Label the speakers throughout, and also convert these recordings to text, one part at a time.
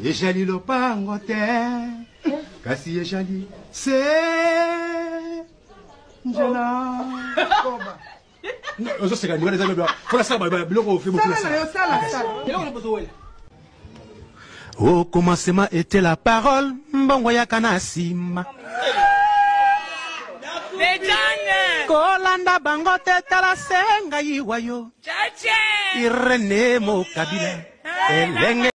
Speaker 1: Ejali lopango te kasi ejali se nzela.
Speaker 2: Koba.
Speaker 1: Ozoseka nini wana eza mpo nasala biloko ofe
Speaker 2: Sala na yo, sala, sala.
Speaker 3: Eloko nini bozowela?
Speaker 1: Au commencement était la parole, mbongo yaka na nsima. Kolanda bango te tala se ngai wa yo. Irene Mokabila elenge.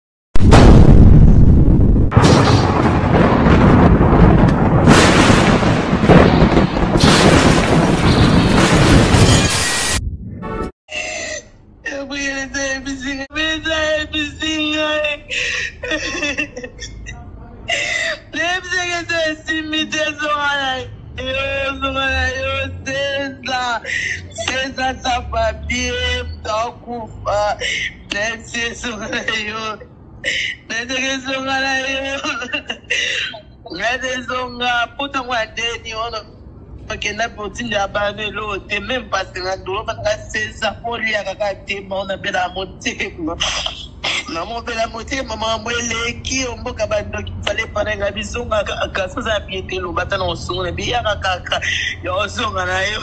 Speaker 4: Okenda mpe otindela bana eloko te, meme pasi na ndolo banga sesa mpo oliaka kaka te ma onabela motema namobela motema makambo eleki omboka bandoki fale panenga bizonga kaka soza bie te loba ata na osongo na biyaka kaka ya ozonga na yo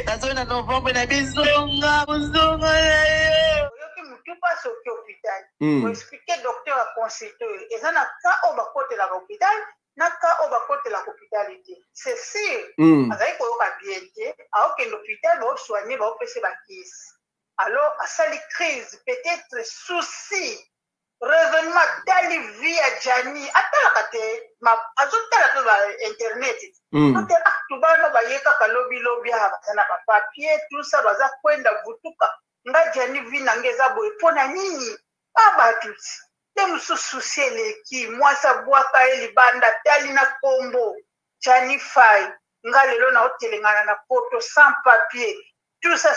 Speaker 4: nazoki na novembre na bizonga ozonga na yo.
Speaker 2: Oyoki mutu pasi oke hopital oexplike docteur aconsulte yo eza na cas oyo bakotelaka hopital na cas oyo bakotelaka hopital te, c'est sur azali koyoka bien te, aokende hopital baosoigne baopesa bakisi, alors asali crise peut-être souci raisonnement atali vie ya Gianni atalaka te azotala mpe ba internet te ah tubana baye kaka lobi lobi ah baza na ba papier tout ça baza kwenda vutuka nga Gianni vie na nga eza boye mpo na nini ah bato te mosusu souci eleki mwasi abwaka ye libanda atali na kombo Gianni Fay nga lelo na otelengana na poto sans papier tout ça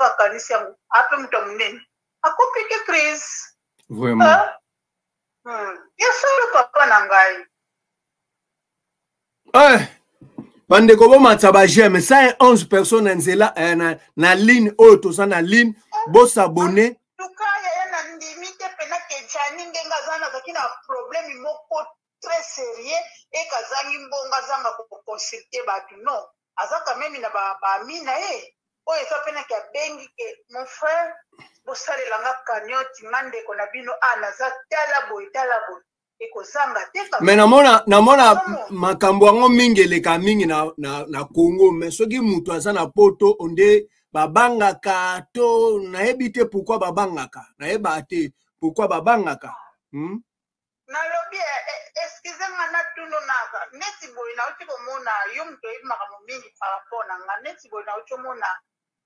Speaker 2: akanisi yango ape moto ya monene akopiki crise
Speaker 5: vraiment
Speaker 2: ya solo papa na ngai.
Speaker 5: Bandeko bomatisa ba j'aime 111 personnes na nzela na, na ligne oyo toza na ligne bosabone.
Speaker 2: Tuka yaya na ndimi te pena ke Gianni ndenge aza nazalaki na problème moko très sérieux ekazangi mbongo azanga koconsulte bato non aza quand même na baami na ye oyo eza pena ke abengi ke mon frère bosalela nga cagnotte nga ndeko na bino a naza tala boye tala boye ekozanga te.
Speaker 5: Me namona namona makambo yango mingi eleka mingi na, na, na Congo, me soki moto aza na poto onde babangaka to nayebi te pourquoi babangaka, nayeba te pourquoi babangaka?
Speaker 2: Nalobi excuse nga natuno naka neti boye nauti komona yo moto oyebi makambo mingi par rapport na nga neti boye nauti omona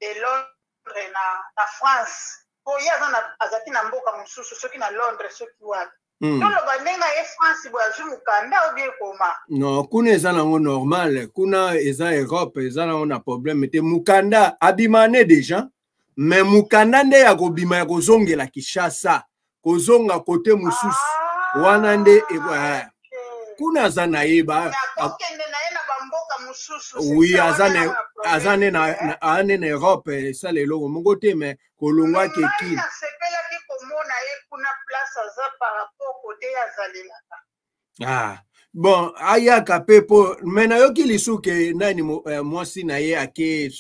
Speaker 2: de Londres na, na France po ye azalaki na mboka mosusu soki na Londres soki wapi. Toloba ndenge aye France boye azwi mokanda obi ekoma.
Speaker 5: Non, kuna eza nango normal, kuna eza Europe, eza nango na problème te. Mokanda abima ne déjà, mais mokanda nde ya kobima ya kozongela Kinshasa, kozonga kote mosusu wana nde kuna aza na ye ba
Speaker 2: akokende na ye na bamboka mosusu.
Speaker 5: Oui, aza na aza ne na aza na Europe esala eloko moko te, mais kolongwa keki.
Speaker 2: Nasepelaki komona ye kuna place aza par rapport kote ye azalelaka.
Speaker 5: Ah bon, ayaka mpe po me nayoki lisusu ke nani mwasi na ye ake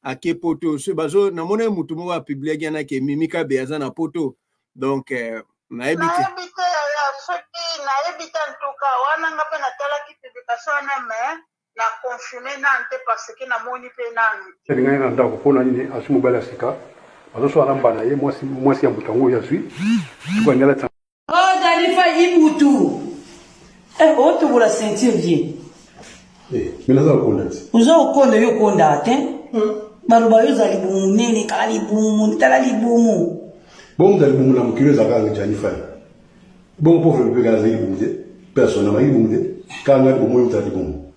Speaker 5: ake poto so bazo namoni mutu moko apubliaki yana ke Mimi Kabe aza na poto, donc nayebi te.
Speaker 2: Nayebi te yaya, soki nayebi te ntuka wana nga mpe natalaki publication wana mais na confirme nanu te parce que namoni mpe nanu te.
Speaker 6: Alingaki na ndako mpo na nini? Azwi mobali ya sika, azosala na mbala ye mwasi, mwasi ya moto yango oyo azwi soki alingi alatisa.
Speaker 3: Oh, Danifa Ibutu. Eh, otobola ceinture vie.
Speaker 6: Eh, mais naza kokonda ti.
Speaker 3: Oza kokonda yo okonda te. Baloba yo oza libumu monene, kala libumu, tala libumu.
Speaker 6: Bongo moto ya libumu na mokili ezalaka kaka Gianni Fay. Bongo pauvre mpe kaka azali libumu te. Personne amaki libumu te. Kaka ngai bomoi moto ya libumu.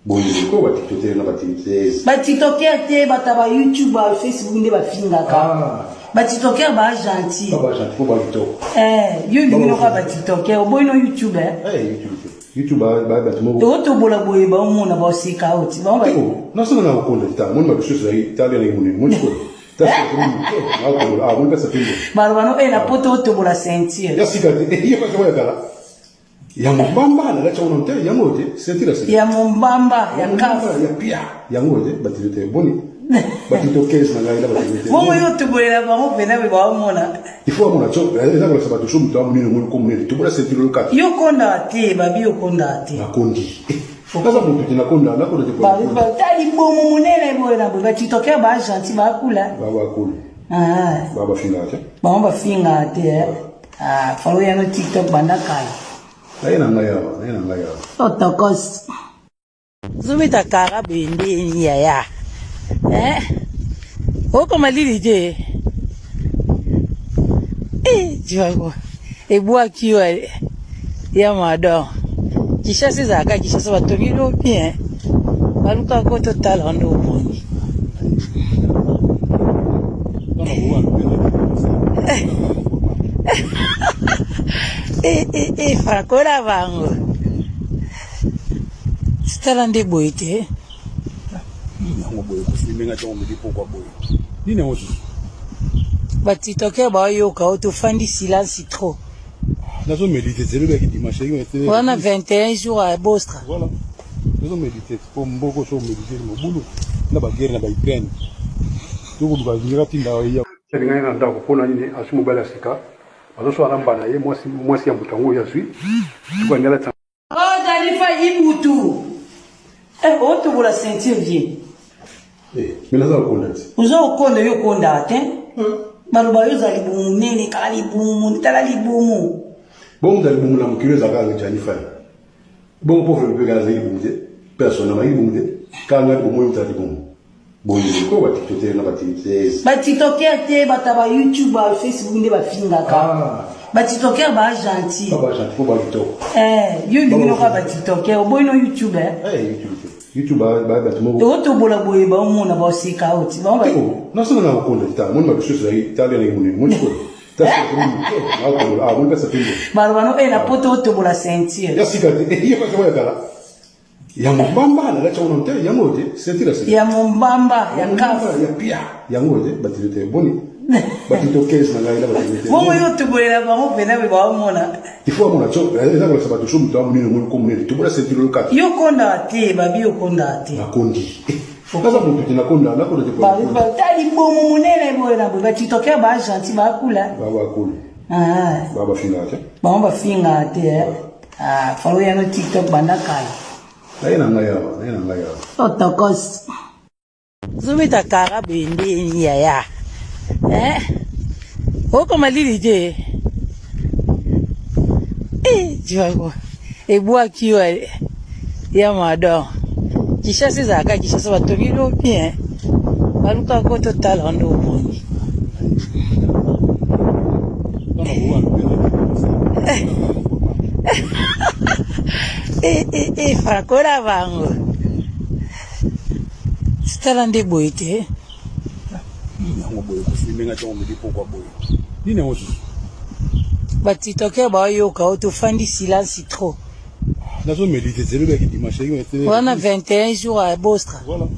Speaker 6: Boye ko ba tiktoker na ba tiktoker.
Speaker 3: Ba tiktoker te, bato ya ba YouTube, ba Facebook nde bafingaka. Ba tiktoker ba gentil.
Speaker 6: Ba gentil po ba kitoko.
Speaker 3: Eh, yo lingi noka ba tiktoker, oboyi no YouTube eh.
Speaker 6: Eh, YouTube te. YouTube ba ba bato moko.
Speaker 3: Totobola boye baomona baoseka oti.
Speaker 6: Bango ba. Nasala na kokonda ta, moni ba bisusu ezali tala ndenge monene. Moni koyo.
Speaker 3: Baloba no e na poto otobola ceinture.
Speaker 6: Ya sika te, ye pasi ya kala. Ya mombamba na lati yango te, yango te, ceinture ya sika.
Speaker 3: Ya mombamba ya kaf.
Speaker 6: Ya pia, yango te, batito te. Boni. Batito 15 na ngai na batito te.
Speaker 3: Bongo yo tobolela bango pena be baomona.
Speaker 6: Il faut amona tso, eza kolakisa bato so moto amonene omoni ko monene. Tobola ceinture lokati.
Speaker 3: Yo konda te, babi yo konda te.
Speaker 6: Nakondi. Naza moto te nakonda, nakonda te.
Speaker 3: Ta libomo monene boye na boye, batitoker ba gentil bakula.
Speaker 6: Ba bakula. Ah. Ba bafingaka te.
Speaker 3: Bango bafingaka te. Ah, falo ya no TikTok banda kala.
Speaker 6: Naye na ngai awa, naye na ngai awa.
Speaker 3: Otokos. Zobeta kara boye ndeni yaya. Eh? Okoma lili te. Eh, jiwako. Ebwaki yo ya madon. Kinshasa ezalaka Kinshasa batongi lo bien. Baluka ko totala ndo obongi. Eh, eh, eh, frakola bango. Tala nde boye te.
Speaker 6: Yango boye kofilme nga ntango midi pokwa boye. Nini yango susu?
Speaker 3: Ba tiktoker bayoka oyo tofandi silence trop.
Speaker 6: Nazo medite zelo baki dimanche.
Speaker 3: Wana 21 jours à Bostra.
Speaker 6: Voilà. Nazo medite po mboko so medite mobulu na ba guerre na ba Ukraine. Tokoluka ngira tinda ya. Ngai na ndako mpona nini azwi mobali ya sika azoswana na mbana ye mwasi ya moto yango oyo azwi sikoyo alingi alatisa.
Speaker 3: Oh, Dalifa Ibutu. Eh, otobola ceinture vie.
Speaker 6: Eh, mais naza kokonda ti.
Speaker 3: Oza kokonda yo okonda te. Baloba yo oza libumu monene, kala libumu, tala libumu.
Speaker 6: Bongo moto ya libumu na mokili ezalaka kaka Gianni Fay. Bongo pauvre bebe kaka azali libumu te. Personne na libumu te. Kaka ngai libumu oyo moto ya libumu. Boye ko ba tiktoker na ba tiktoker.
Speaker 3: Ba tiktoker te bata ba YouTube ba Facebook nde bafingaka. Ah. Ba tiktoker ba gentil.
Speaker 6: Ba gentil ko ba kitoko.
Speaker 3: Eh, yo lingi noka ba tiktoker, oboyi no YouTube eh.
Speaker 6: Eh, YouTube. YouTube ba ba bato moko.
Speaker 3: Otobola boye ba omona ba oseka oti. Ba ba.
Speaker 6: Nasala na kokonda ta, moni ba bisusu ezali tala na monene, moni ko.
Speaker 3: Baloba no e na poto otobola ceinture.
Speaker 6: Ya sika te, ye pasi ya kala. Ya mombamba na lati yango te, yango te, ceinture ya sika.
Speaker 3: Ya mombamba ya kaf.
Speaker 6: Ya pia, yango te, batito te. Boni. Batito 15 na ngai na batito te.
Speaker 3: Bongo yo tobolela bango pena be baomona.
Speaker 6: Il faut amona tso, eza kolakisa bato so moto amonene omoni ko monene. Tobola ceinture lokati.
Speaker 3: Yo konda te, babi yo konda te.
Speaker 6: Nakondi. Naza moto te nakonda, nakonda te.
Speaker 3: Ta libomo monene boye na boye, ba tiktoker ba gentil bakula.
Speaker 6: Ba bakula. Ah. Ba bafingaka te.
Speaker 3: Bango bafingaka te. Ah, falo ya no TikTok banda kala.
Speaker 6: Naye na ngai awa, naye na ngai awa.
Speaker 3: Otokos. Zobeta kara boye ndeni yaya. Eh? Okoma lili te. Eh, jiwako. Ebwaki yo ya madon. Kinshasa ezalaka Kinshasa batongi lo bien. Baluka ko totala ndo obongi. Eh, eh, eh, frakola bango. Tala nde boye te.
Speaker 6: Yango boye kofilme nga ntango midi pokwa boye. Nini yango susu?
Speaker 3: Ba tiktoker bayoka oyo tofandi silence trop.
Speaker 6: Nazo medite zelo baki dimanche.
Speaker 3: Wana 21 jours à Bostra.
Speaker 6: Voilà.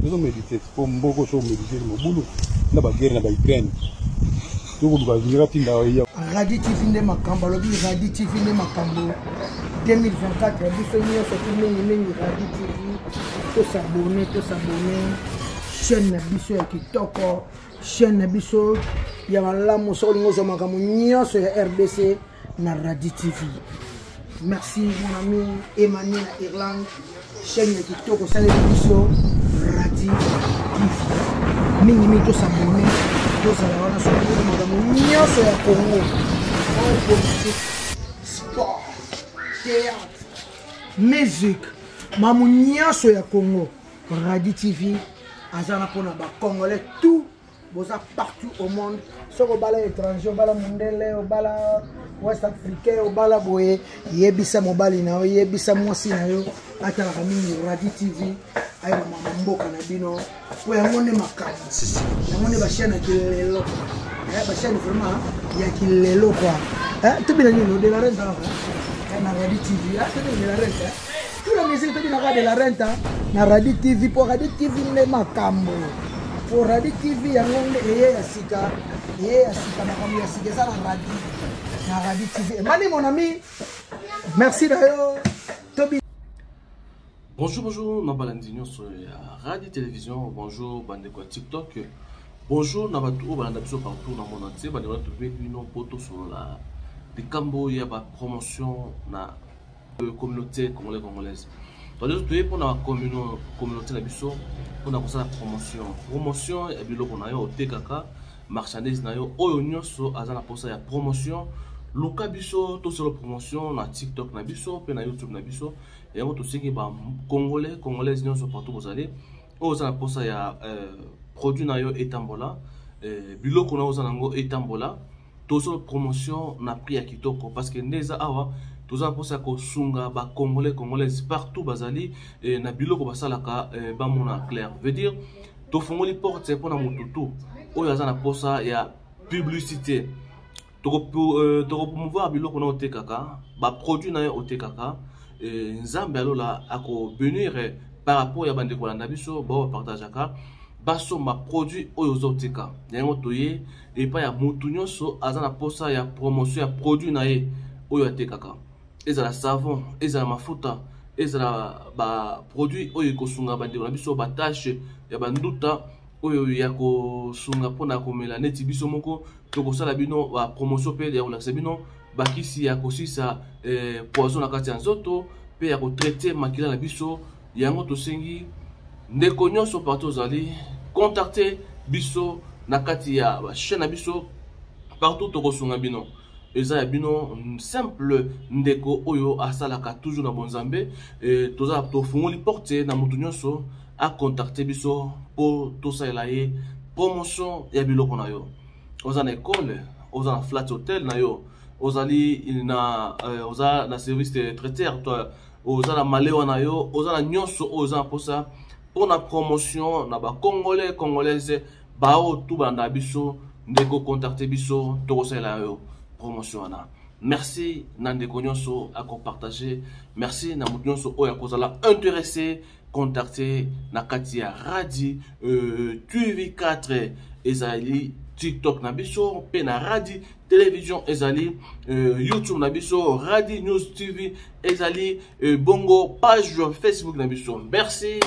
Speaker 6: Nazo medite po mboko so medite mobulu na ba guerre na ba Ukraine. Tokoluka ngira tinda ya.
Speaker 7: Radi TV nde makambo alobi Radi TV nde makambo 2024 biso nyonso to mingi mingi Radi TV tosabone tosabone chaîne na biso ya kitoko chaîne na biso ya malamu soki olingi ozwa makambo nyonso ya RDC na Radi TV. Merci mon ami Emmanuel na Irlande, chaîne ya kitoko osaleli biso Radi TV. Mingi mingi tosabone, tozala wana soki makambo nyonso ya Congo, politique, sport, théâtre, musique, makambo nyonso ya Congo. Radi TV aza na mpona ba Congolais tout boza partout au monde soki obala étranger obala mondele obala west africain obala boye yebisa mobali na yo yebisa mwasi na yo atalaka mingi radi tv ayeba mama mboka na bino po yango nde makambo yango nde bachaine ya kilelo bachaine vraiment ya kilelo kua tobina nini de la renta na radi tv tobina de la renta tout la musique tobinaka de la renta na radi tv po radi tv nde makambo. Po Radi TV yango nde eye ya sika, eye ya sika, makambo ya sika eza na Radi, na Radi TV. Emani mon ami, merci na yo. Tobi.
Speaker 8: Bonjour, bonjour, na balandi nyonso ya Radi Télévision, bonjour bandeko ya TikTok, bonjour na bato oyo balanda biso partout na monde entier, bandeko na tobe bino mpo tosolola likambo ya ba promotion na communauté congolais congolaise. Tozo toye mpo na communauté na biso mpo na kosala promotion, promotion ya biloko na yo otekaka, marchandise na yo oyo nyonso aza na posa ya promotion, luka biso tosala promotion na TikTok na biso mpe na YouTube na biso. Yango tosengi ba congolais congolaise nyonso partout bozali, oyo oza na posa ya produit na yo etambola, biloko na yo oza nango etambola, tosala promotion na prix ya kitoko parce que nde eza awa toza na posa ya kosunga ba congolais congolaise partout bazali na biloko basalaka bamona clair. Veut dire tofongoli porte mpona motu tu oyo aza na posa ya publicité, tokopromouvoir biloko na otekaka, ba produit na yo otekaka, Nzambe alola akobenir par rapport ya bandeko balanda biso bao bapartageaka basomba produit oyo ozoteka. Yango toye epai ya motu nyonso aza na posa ya promotion ya produit na ye oyo atekaka, ezala savon, ezala mafuta, ezala ba produit oyo ekosunga bandeko na biso batashe ya banduta oyo ya kosunga mpona komela neti biso moko tokosala bino ba promotion mpe ya kolakisa bino bakisi ya kosisa poison na kati ya nzoto mpe ya kotraite makila na biso. Yango tosengi ndeko nyonso partout ozali, contacte biso na kati ya ba chaîne na biso partout, tokosunga bino. Eza ya bino simple ndeko oyo asalaka toujours na bonzambe, toza tofungoli porte na moto nyonso acontacte biso mpo tosalela ye promotion ya biloko na yo. Oza na école, oza na flat hotel na yo, ozali na oza na service de traiteur, toi oza na malewa na yo, oza na nyonso oyo oza na mposa mpona promotion na ba congolais congolaise bao tu balanda biso, ndeko contacte biso tokosalela yo promotion wana. Merci na ndeko nyonso akopartage, merci na moto nyonso oyo akozala intéressé, contacte na kati ya Radi TV4 ezali TikTok na biso mpe na Radi Télévision ezali YouTube na biso, Radi News TV ezali bongo page Facebook na biso. Merci.